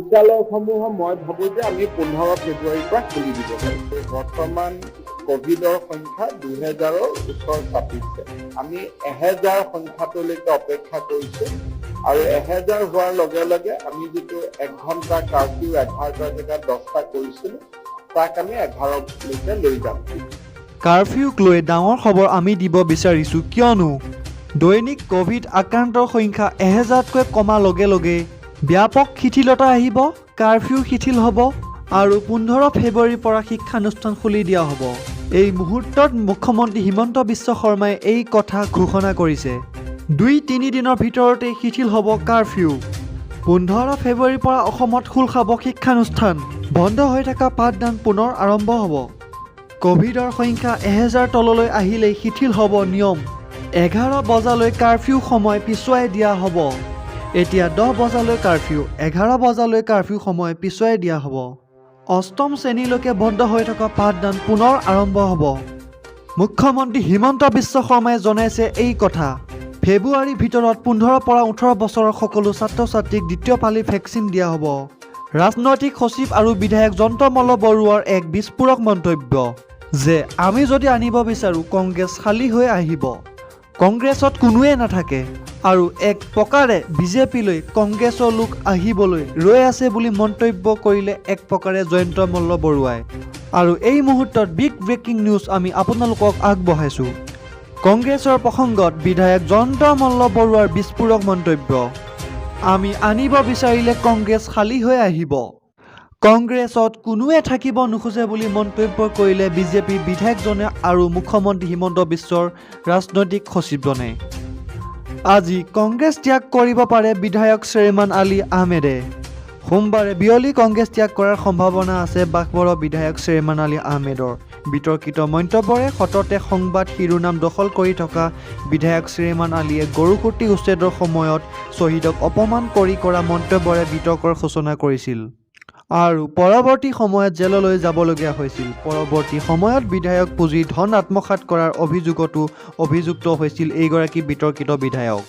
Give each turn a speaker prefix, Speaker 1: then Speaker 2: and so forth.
Speaker 1: বিদ্যালয়সমূহ মই ভাবোঁ যে আমি 15 ফেব্ৰুৱাৰীৰ পৰা খুলি দিব পাৰিম। বৰ্তমান কভিডৰ সংখ্যা 2000ৰ ওচৰ চাপিছে। আমি 1000 সংখ্যাটোলৈকে অপেক্ষা কৰিছোঁ আৰু 1000 হোৱাৰ লগে লগে আমি যিটো এক ঘণ্টা কাৰফিউ 11টাৰ জেগাত 10টা কৰিছিলোঁ, তাক আমি 11লৈকে লৈ যাম।
Speaker 2: কাৰফিউক লৈ ডাঙৰ খবৰ আমি দিব বিচাৰিছোঁ, কিয়নো দৈনিক ক'ভিড আক্ৰান্তৰ সংখ্যা 1000তকৈ কমাৰ লগে লগে ব্যাপক শিথিলতা আহিব। কাৰফিউ শিথিল হ'ব আৰু 15 ফেব্ৰুৱাৰীৰ পৰা শিক্ষানুষ্ঠান খুলি দিয়া হ'ব। এই মুহূৰ্তত মুখ্যমন্ত্ৰী হিমন্ত বিশ্ব শৰ্মাই এই কথা ঘোষণা কৰিছে। 2-3 দিনৰ ভিতৰতে শিথিল হ'ব কাৰফিউ। 15 ফেব্ৰুৱাৰীৰ পৰা অসমত খোল খাব শিক্ষানুষ্ঠান। বন্ধ হৈ থকা পাঠদান পুনৰ আৰম্ভ হ'ব। ক'ভিডৰ সংখ্যা 1000 তললৈ আহিলেই শিথিল হ'ব নিয়ম। 11 বজালৈ কাৰফিউ সময় পিছুৱাই দিয়া হ'ব। এতিয়া 10 বজালৈ কাৰফিউ, 11 বজালৈ কাৰফিউ সময় পিছুৱাই দিয়া হ'ব। অষ্টম শ্ৰেণীলৈকে বন্ধ হৈ থকা পাঠদান পুনৰ আৰম্ভ হ'ব। মুখ্যমন্ত্ৰী হিমন্ত বিশ্ব শৰ্মাই জনাইছে এই কথা। ফেব্ৰুৱাৰীৰ ভিতৰত 15ৰ পৰা 18 বছৰৰ সকলো ছাত্ৰ ছাত্ৰীক দ্বিতীয় পালি ভেকচিন দিয়া হ'ব। ৰাজনৈতিক সচিব আৰু বিধায়ক জয়ন্ত মল্ল বৰুৱাৰ এক বিস্ফোৰক মন্তব্য যে আমি যদি আনিব বিচাৰোঁ, কংগ্ৰেছ খালী হৈ আহিব, কংগ্ৰেছত কোনোৱে নাথাকে আৰু এক প্ৰকাৰে বিজেপিলৈ কংগ্ৰেছৰ লোক আহিবলৈ ৰৈ আছে বুলি মন্তব্য কৰিলে এক প্ৰকাৰে জয়ন্ত মল্ল বৰুৱাই। আৰু এই মুহূৰ্তত বিগ ব্ৰেকিং নিউজ আমি আপোনালোকক আগবঢ়াইছোঁ। কংগ্ৰেছৰ প্ৰসংগত বিধায়ক জয়ন্ত মল্ল বৰুৱাৰ বিস্ফোৰক মন্তব্য, আমি আনিব বিচাৰিলে কংগ্ৰেছ খালী হৈ আহিব, কংগ্ৰেছত কোনোৱে থাকিব নোখোজে বুলি মন্তব্য কৰিলে বিজেপি বিধায়কজনে আৰু মুখ্যমন্ত্ৰী হিমন্ত বিশ্বৰ ৰাজনৈতিক সচিবজনে। আজি কংগ্ৰেছ ত্যাগ কৰিব পাৰে বিধায়ক শ্বেৰমান আলী আহমেদে। সোমবাৰে বিয়লি কংগ্ৰেছ ত্যাগ কৰাৰ সম্ভাৱনা আছে বাঘবৰৰ বিধায়ক শ্বেৰমান আলী আহমেদৰ। বিতৰ্কিত মন্তব্যৰে সততে সংবাদ শিৰোনাম দখল কৰি থকা বিধায়ক শ্বেৰমান আলীয়ে গৰুখুঁটি উচ্ছেদৰ সময়ত শ্বহীদক অপমান কৰি কৰা মন্তব্যৰে বিতৰ্কৰ সূচনা কৰিছিল আৰু পৰৱৰ্তী সময়ত জেললৈ যাবলগীয়া হৈছিল। পৰৱৰ্তী সময়ত বিধায়ক পুঁজিৰ ধন আত্মসাৎ কৰাৰ অভিযোগতো অভিযুক্ত হৈছিল এইগৰাকী বিতৰ্কিত বিধায়ক।